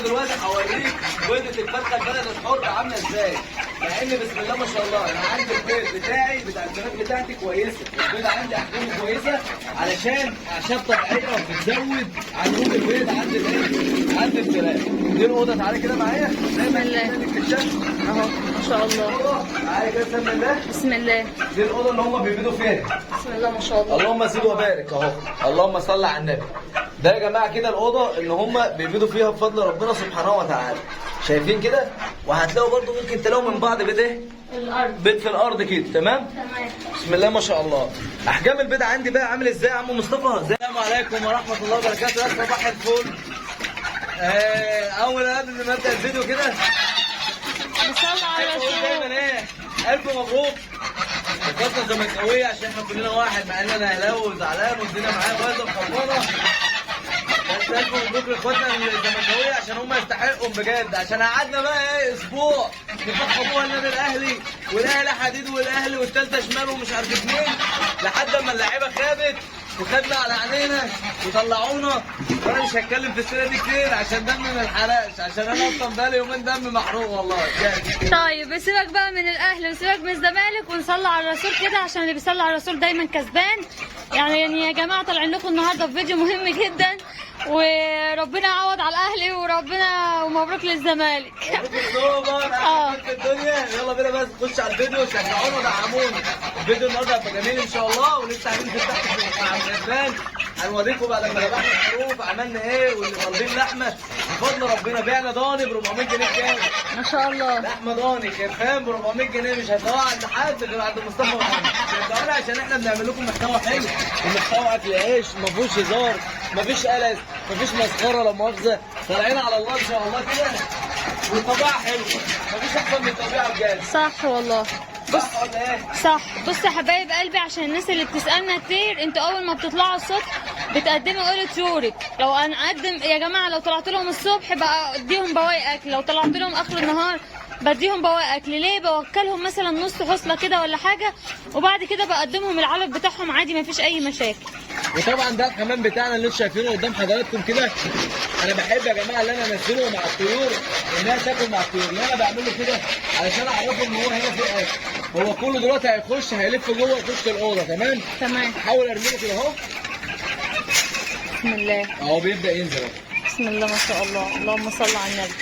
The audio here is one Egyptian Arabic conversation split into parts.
دلوقتي هوريك بيضة الفرخه البلد الحر عامله ازاي. مع ان بسم الله ما شاء الله انا عندي البيض بتاعي بتاع الفراخ بتاعتي كويسة، البيض عندي احجامه كويسة علشان اعشاب طبيعية بتزود عندهم البيض عند الايه؟ عند الفراخ. دي الاوضة، تعالى كده معايا زي ما انت شايف اهو ما شاء الله. تعالى كده بسم الله. بسم الله. دي الاوضة اللي هم بيبيضوا فيها. بسم الله ما شاء الله. اللهم زد وبارك اهو، اللهم صل على النبي. ده يا جماعة كده الاوضة اللي هم بيبيضوا فيها بفضل ربنا سبحانه وتعالى. شايفين كده؟ وهتلاقوا برضو ممكن تلاقوا من بعض بيض ايه؟ الارض. بيض في الارض كده، تمام؟ تمام. بسم الله ما شاء الله. احجام البيض عندي بقى عامل ازاي يا عم مصطفى؟ السلام عليكم ورحمة الله وبركاته، يا صباح الفل. اول قبل ما ابدا الفيديو كده نصلي على اقول دايما الرسول. ايه؟ الف مبروك اخواتنا الزملكاويه، عشان احنا كلنا واحد، مع ان انا اهلاوي وزعلان والدنيا معايا بايظة وخربانه، بس الف مبروك لاخواتنا الزملكاويه عشان هم يستحقوا بجد. عشان قعدنا بقى ايه اسبوع نفخموها النادي الاهلي، والاهلي حديد، والاهلي والثالثة شمال ومش عارف مين، لحد ما اللعيبة خابت وخدنا على عينينا وطلعونا. وانا مش هتكلم في السيرة دي كتير عشان دمي ما يتحرقش، عشان انا اصلا بقالي يومين دمي محروق والله. طيب سيبك بقى من الاهلي وسيبك من الزمالك ونصلي على الرسول كده، عشان اللي بيصلي على الرسول دايما كسبان. يعني يا جماعة طالعين لكم النهارده في فيديو مهم جدا، وربنا يعوض على الاهلي وربنا ومبروك للزمالك. مبروك في الدنيا. يلا بينا بس نخش على الفيديو، شجعونا ودعمونا. الفيديو النهارده هيبقى جميل ان شاء الله، ولسه هننزل تحت مع الغزلان هنوريكم بعد ما ذبحنا الخروف عملنا ايه، واللي طالبين لحمه بفضل ربنا بعنا ضاني ب 400 جنيه كام. ما شاء الله. لحمه ضاني خرفان ب 400 جنيه، مش هتلاقوها عند حد غير عند مصطفى محمد. شجعونا عشان احنا بنعمل لكم محتوى حلو ومحتوى اكل عيش، ما فيهوش هزار، ما فيش قلس، ما فيش مسخرة لا مؤاخذة، طالعين على الله ان شاء الله كده، والطبيعة حلوة، ما فيش احسن من الطبيعة بجد. صح والله. بص ولا ايه؟ صح. بص يا حبايب قلبي، عشان الناس اللي بتسالنا كتير، انتوا اول ما بتطلعوا الصبح بتقدموا قولة طيورك. لو انا اقدم يا جماعة، لو طلعت لهم الصبح بقى اديهم بواقي اكل، لو طلعت لهم اخر النهار بديهم بواقي اكل. ليه؟ بوكلهم مثلا نص حصله كده ولا حاجة، وبعد كده بقدمهم العلف بتاعهم عادي، مفيش اي مشاكل. وطبعا ده الحمام بتاعنا اللي انتوا شايفينه قدام حضراتكم كده. انا بحب يا جماعة اللي انا انزله مع الطيور، انها تاكل مع الطيور. اللي انا بعمله كده علشان اعرفه ان هو هنا في اكل. هو كله دلوقتي هيخش هيلف جوه يخش الاوضة، تمام؟ تمام. احاول ارميله كده اهو. بسم الله. اهو بيبدا ينزل اهو. بسم الله ما شاء الله، اللهم صل على النبي.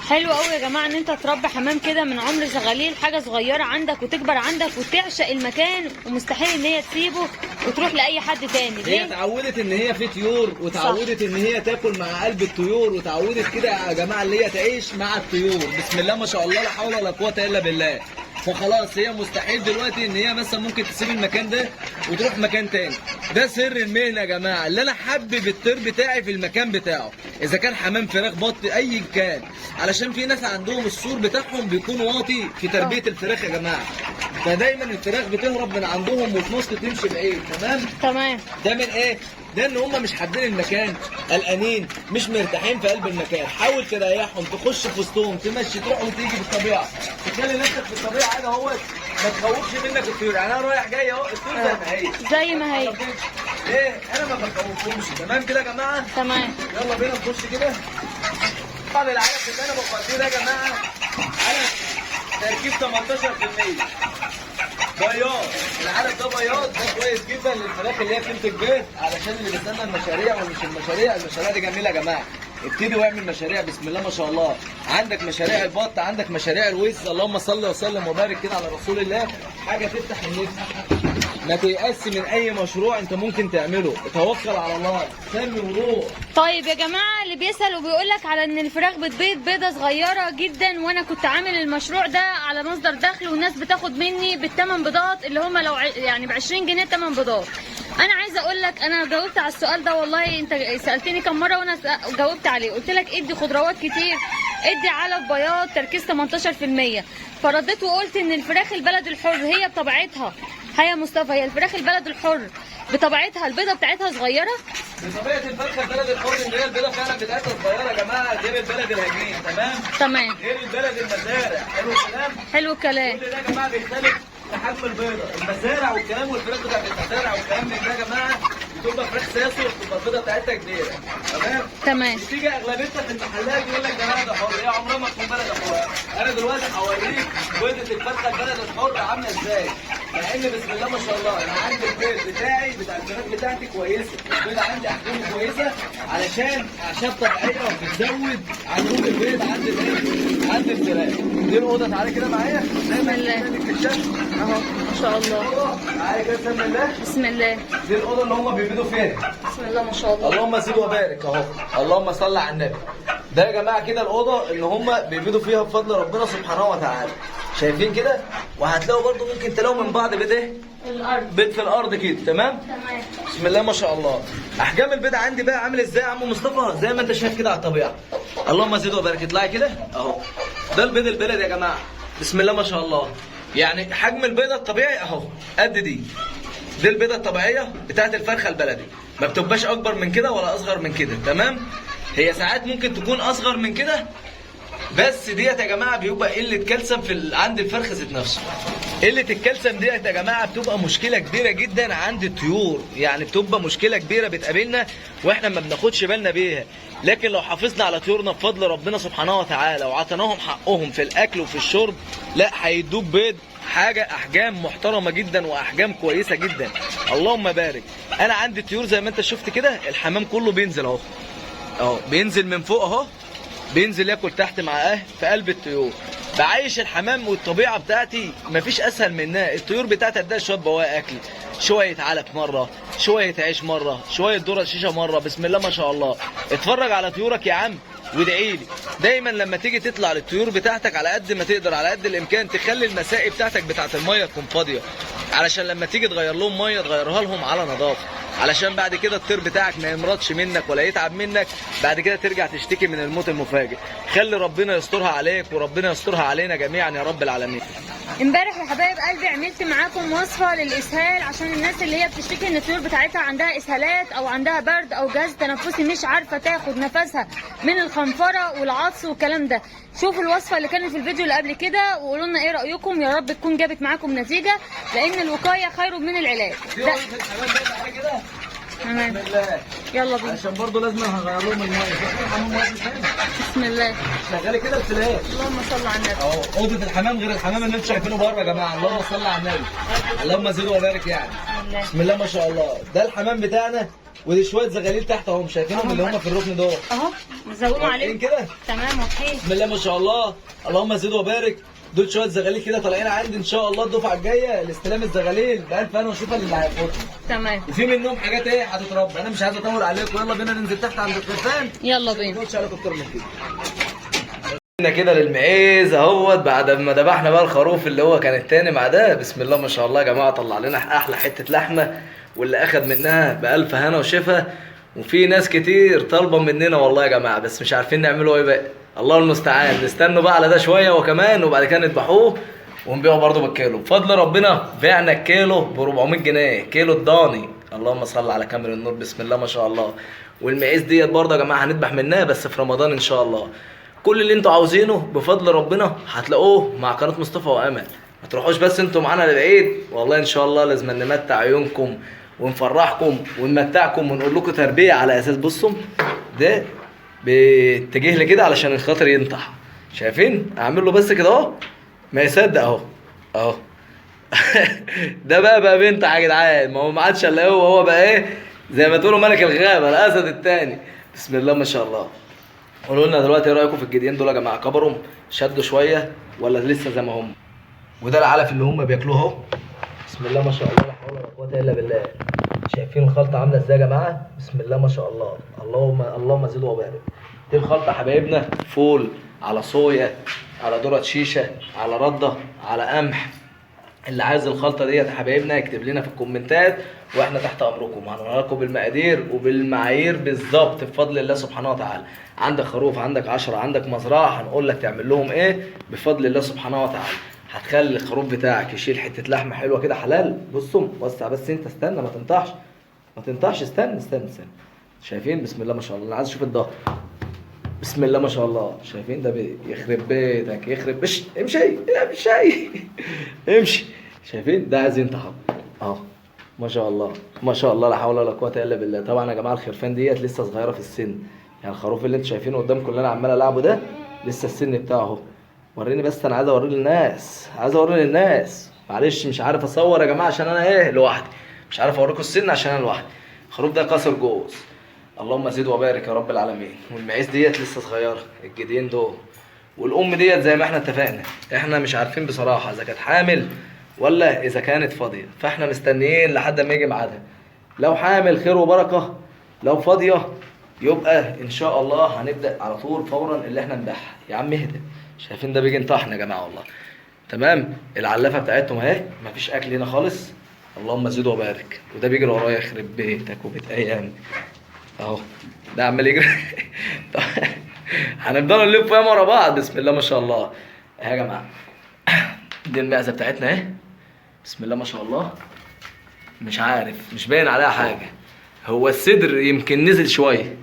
حلو قوي يا جماعة ان انت تربي حمام كده من عمر زغاليل، حاجة صغيرة عندك وتكبر عندك وتعشق المكان، ومستحيل ان هي تسيبه وتروح لاي حد تاني. هي ليه؟ اتعودت ان هي في طيور، وتعودت ان هي تاكل مع قلب الطيور، وتعودت كده يا جماعة اللي هي تعيش مع الطيور. بسم الله ما شاء الله، لا حول ولا قوة الا بالله. فخلاص هي مستحيل دلوقتي ان هي مثلا ممكن تسيب المكان ده وتروح مكان تاني. ده سر المهنة يا جماعة، اللي انا حبب الطير بتاعي في المكان بتاعه، اذا كان حمام فراخ بط اي كان، علشان في ناس عندهم السور بتاعهم بيكون واطي في تربيه الفراخ يا جماعة، فدايما الفراخ بتهرب من عندهم وتنط تمشي بعيد، تمام؟ تمام. ده من ايه؟ ده ان هم مش حابين المكان، قلقانين، مش مرتاحين في قلب المكان. حاول تريحهم، تخش في وسطهم، تمشي، تروح وتيجي في الطبيعة، تخلي نفسك في الطبيعة كده اهوت، ما تخوفش منك الطيور. يعني انا رايح جاي اهو، الطيور زي ما هي، زي ما هي. ايه؟ انا ما بخوفهمش. تمام كده يا جماعة؟ تمام. يلا بينا نخش كده. طبعا العلف اللي انا بقدمه ده يا جماعة علف تركيب 18% بياض. العلف ده بياض، ده كويس جدا للفراخ اللي هي بتنتج بيض، علشان اللي بيستنى المشاريع ومش المشاريع، المشاريع دي جميلة يا جماعة. ابتدي واعمل مشاريع بسم الله ما شاء الله. عندك مشاريع البط، عندك مشاريع الوز، اللهم صل وسلم وبارك كده على رسول الله. حاجة تفتح النفس، ما تيأس من اي مشروع انت ممكن تعمله، توكل على الله، سمي وروح. طيب يا جماعة، اللي بيسأل وبيقول لك على ان الفراخ بتبيض بيضة صغيرة جدا، وانا كنت عامل المشروع ده على مصدر دخل، والناس بتاخد مني بالثمن بيضات اللي هم لو يعني ب 20 جنيه ثمن بيضات. انا عايزه اقول لك انا جاوبت على السؤال ده والله، انت سألتني كم مرة وانا جاوبت عليه. قلت لك ادي خضروات كتير، ادي علف بياض تركيز 18%. فرديت وقلت ان الفراخ البلد الحر هي بطبيعتها، هيا مصطفى، هي الفراخ البلد الحر بطبيعتها البيضة بتاعتها صغيرة. بطبيعة الفرخه البلد الحر ان هي البيضة فعلا بتاعتها صغيرة يا جماعة، غير البلد الهجين، تمام؟ تمام. غير البلد المزارع. حلو الكلام؟ حلو الكلام. كل ده يا جماعة بيختلف في حجم البيضة، المزارع والكلام والفراخ بتاعت المزارع والكلام من ده يا جماعة بتبقى فراخ ساسو، بتبقى البيضة بتاعتها كبيرة. تمام؟ تمام. بتيجي اغلبيتها في المحلات يقول لك ده بلد حر، هي عمرها ما تكون بلد حر. انا دلوقتي هوريك بيضة الفرخه البلد الحر عامله ازاي. مع ان بسم الله ما شاء الله انا عندي البيض بتاعي بتاع الفراخ بتاعتي كويسة، البيض عندي احجامه كويسة علشان اعشاب طبيعية وبتزود عندهم البيض عند الايه؟ عند الفراخ. دي الاوضة، تعالى كده معايا زي ما انت في الشكل اهو ما شاء الله. تعالى كده بسم الله. بسم الله. دي الاوضة اللي هم بيبيضوا فيها. بسم الله ما شاء الله. اللهم زد وبارك اهو، اللهم صل على النبي. ده يا جماعة كده الاوضة اللي هم بيبيضوا فيها بفضل ربنا سبحانه وتعالى. شايفين كده؟ وهتلاقوا برضو ممكن تلاقوا من بعض بيض ايه؟ الارض. بيض في الارض كده. تمام؟ تمام. بسم الله ما شاء الله. احجام البيض عندي بقى عامل ازاي يا عم مصطفى؟ زي ما انت شايف كده على الطبيعة. اللهم زد وبارك. اطلعي كده اهو. ده البيض البلدي يا جماعة. بسم الله ما شاء الله. يعني حجم البيضة الطبيعي اهو قد دي. دي البيضة الطبيعية بتاعت الفرخه البلدي، ما بتبقاش اكبر من كده ولا اصغر من كده. تمام؟ هي ساعات ممكن تكون اصغر من كده، بس ديت يا جماعة بيبقى قلة كالسيوم في عند الفرخ ذات نفسه. قلة الكالسيوم ديت يا جماعة بتبقى مشكلة كبيرة جدا عند الطيور، يعني بتبقى مشكلة كبيرة بتقابلنا واحنا ما بناخدش بالنا بيها. لكن لو حافظنا على طيورنا بفضل ربنا سبحانه وتعالى وعطيناهم حقهم في الاكل وفي الشرب، لا هيدوك بيض حاجة احجام محترمه جدا واحجام كويسة جدا. اللهم بارك. انا عندي طيور زي ما انت شفت كده، الحمام كله بينزل اهو، اهو بينزل من فوق اهو، بينزل ياكل تحت مع اهل في قلب الطيور. بعيش الحمام والطبيعة بتاعتي مفيش اسهل منها. الطيور بتاعتي اديها شوية بواقي اكل، شوية علف مرة، شوية عيش مرة، شوية ذره شيشة مرة. بسم الله ما شاء الله. اتفرج على طيورك يا عم وادعي لي. دايما لما تيجي تطلع للطيور بتاعتك على قد ما تقدر على قد الامكان تخلي المسائي بتاعتك بتاعت المية تكون فاضية، علشان لما تيجي تغير لهم مية تغيرها لهم على نظافة، علشان بعد كده الطير بتاعك ما يمرضش منك ولا يتعب منك، بعد كده ترجع تشتكي من الموت المفاجئ. خلي ربنا يسترها عليك وربنا يسترها علينا جميعا يا رب العالمين. امبارح يا حبايب قلبي عملت معاكم وصفه للاسهال عشان الناس اللي هي بتشتكي ان الطيور بتاعتها عندها اسهالات او عندها برد او جهاز تنفسي مش عارفه تاخد نفسها من الخنفره والعطس والكلام ده. شوفوا الوصفة اللي كانت في الفيديو اللي قبل كده وقولوا لنا ايه رايكم، يا رب تكون جابت معاكم نتيجة، لان الوقاية خير من العلاج. ده تمام. يلا بينا عشان برضه لازم هغير لهم المية. بسم الله. شغالة كده الفلاش. اللهم صل على النبي. اهو اوضة الحمام غير الحمام اللي انتوا شايفينه بره يا جماعة. اللهم صل على النبي، اللهم زد وبارك. يعني بسم الله ما شاء الله. ده الحمام بتاعنا، ودي شوية زغاليل تحت اهم شايفينهم اللي هم في الركن دول اهو مزوموا عليهم كده. تمام واضحين. بسم الله ما شاء الله، اللهم زد وبارك. دول شوية زغاليل كده طالعين عندي ان شاء الله الدفعة الجاية لاستلام الزغاليل بألف انا واشوف اللي هياخدهم. تمام. وفي منهم حاجات ايه هتتربى. انا مش عايز اطول عليكم، يلا بينا ننزل تحت عند الخرفان. يلا بينا. ما تقولش عليكم اكتر من كده. كده للمعيز اهوت بعد ما ذبحنا بقى الخروف اللي هو كان التاني مع ده. بسم الله ما شاء الله يا جماعة، طلع لنا احلى حتة لحمه، واللي اخد منها بألف هنا وشفا. وفي ناس كتير طالبه مننا والله يا جماعة، بس مش عارفين نعمله ايه بقى، الله المستعان. نستنوا بقى على ده شوية وكمان، وبعد كده نذبحوه ونبيعه برضه بالكيلو. بفضل ربنا بعنا الكيلو ب 400 جنيه كيلو الضاني. اللهم صل على كامل النور. بسم الله ما شاء الله. والمعيز ديت برضه يا جماعة هنذبح منها بس في رمضان ان شاء الله. كل اللي انتوا عاوزينه بفضل ربنا هتلاقوه مع قناة مصطفى وامل. ما تروحوش بس انتوا معانا لبعيد، والله ان شاء الله لازم نمتع عيونكم ونفرحكم ونمتعكم ونقول لكم تربيه على اساس. بصوا ده بيتجه لي كده علشان الخاطر ينطح، شايفين؟ اعمل له بس كده اهو ما يصدق اهو اهو. ده بقى بينطح يا جدعان، ما هو ما عادش الا هو، هو بقى ايه زي ما تقولوا ملك الغابة الاسد التاني. بسم الله ما شاء الله. قولوا لنا دلوقتي ايه رايكم في الجديان دول يا جماعة؟ كبروا شدوا شوية ولا لسه زي ما هم؟ وده العلف اللي هم بياكلوه اهو. بسم الله ما شاء الله، لا حول ولا قوة الا بالله. شايفين الخلطة عامله ازاي يا جماعة؟ بسم الله ما شاء الله، اللهم زد وبارك. دي الخلطة حبايبنا، فول على صويا على ذره شيشة على رده على قمح. اللي عايز الخلطة ديت يا حبايبنا يكتب لنا في الكومنتات واحنا تحت امركم، هنقول لكم بالمقادير وبالمعايير بالظبط بفضل الله سبحانه وتعالى. عندك خروف، عندك 10، عندك مزرعة، هنقول لك تعمل لهم ايه بفضل الله سبحانه وتعالى. هتخلي الخروف بتاعك يشيل حتة لحمه حلوة كده حلال. بصوا وسع بس انت، استنى ما تنطحش ما تنطحش، استنى استنى استنى. شايفين؟ بسم الله ما شاء الله. انا عايز اشوف الظهر. بسم الله ما شاء الله. شايفين ده؟ يخرب بيتك، يخرب. امشي امشي امشي امشي. شايفين ده؟ عايز ينطح اهو. ما شاء الله ما شاء الله، لا حول ولا قوة الا بالله. طبعا يا جماعة الخرفان ديت لسه صغيرة في السن، يعني الخروف اللي انتوا شايفينه قدامكم اللي انا عمال العبه ده لسه السن بتاعه اهو. وريني بس، انا عايز اوريه للناس، عايز اوريه للناس. معلش مش عارف اصور يا جماعة عشان انا ايه لوحدي، مش عارف اوريكم السن عشان انا لوحدي. الخروف ده كسر جوز، اللهم زد وبارك يا رب العالمين. والمعيز ديت لسه صغيرة، الجدين دول، والام ديت زي ما احنا اتفقنا احنا مش عارفين بصراحة اذا كانت حامل ولا اذا كانت فاضية، فاحنا مستنيين لحد ما يجي ميعادها. لو حامل خير وبركة، لو فاضية يبقى ان شاء الله هنبدا على طول فورا اللي احنا نبيعها. يا عم اهدى، شايفين ده بيجي ينطحنا يا جماعة والله. تمام، العلافه بتاعتهم اهي، مفيش اكل هنا خالص، اللهم زد وبارك. وده بيجري ورايا يخرب بيتك وبيت ايام اهو، ده عمال يجري. هنفضلوا نلف ياما ورا بعض. بسم الله ما شاء الله. اهي يا جماعة دي المعزه بتاعتنا اهي، بسم الله ما شاء الله. مش عارف، مش باين عليها حاجة، هو الصدر يمكن نزل شوية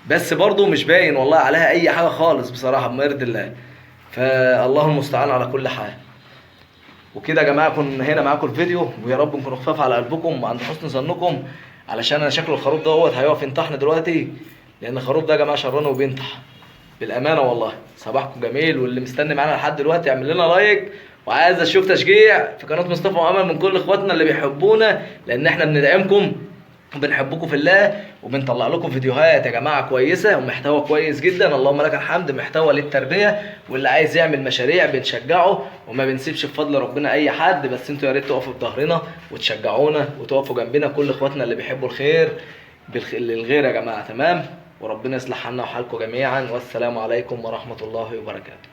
بس برضو مش باين والله عليها اي حاجة خالص بصراحة، بما يرضي الله. فالله المستعان على كل حال. وكده يا جماعة كنا هنا معاكم الفيديو، ويا رب نكون خفاف على قلبكم وعند حسن ظنكم، علشان انا شكل الخروف دوت هيقف ينطحنا دلوقتي، لان الخروف ده يا جماعة شرانه وبينطح بالامانة والله. صباحكم جميل، واللي مستني معانا لحد دلوقتي يعمل لنا لايك، وعايز اشوف تشجيع في قناة مصطفى وامل من كل اخواتنا اللي بيحبونا، لان احنا بندعمكم وبنحبكم في الله، وبنطلع لكم فيديوهات يا جماعة كويسة ومحتوى كويس جدا، اللهم لك الحمد، محتوى للتربية، واللي عايز يعمل مشاريع بنشجعه وما بنسيبش بفضل ربنا اي حد، بس انتوا يا ريت تقفوا في ظهرنا وتشجعونا وتقفوا جنبنا، كل اخواتنا اللي بيحبوا الخير للغير يا جماعة. تمام، وربنا يصلح حالنا وحالكم جميعا، والسلام عليكم ورحمة الله وبركاته.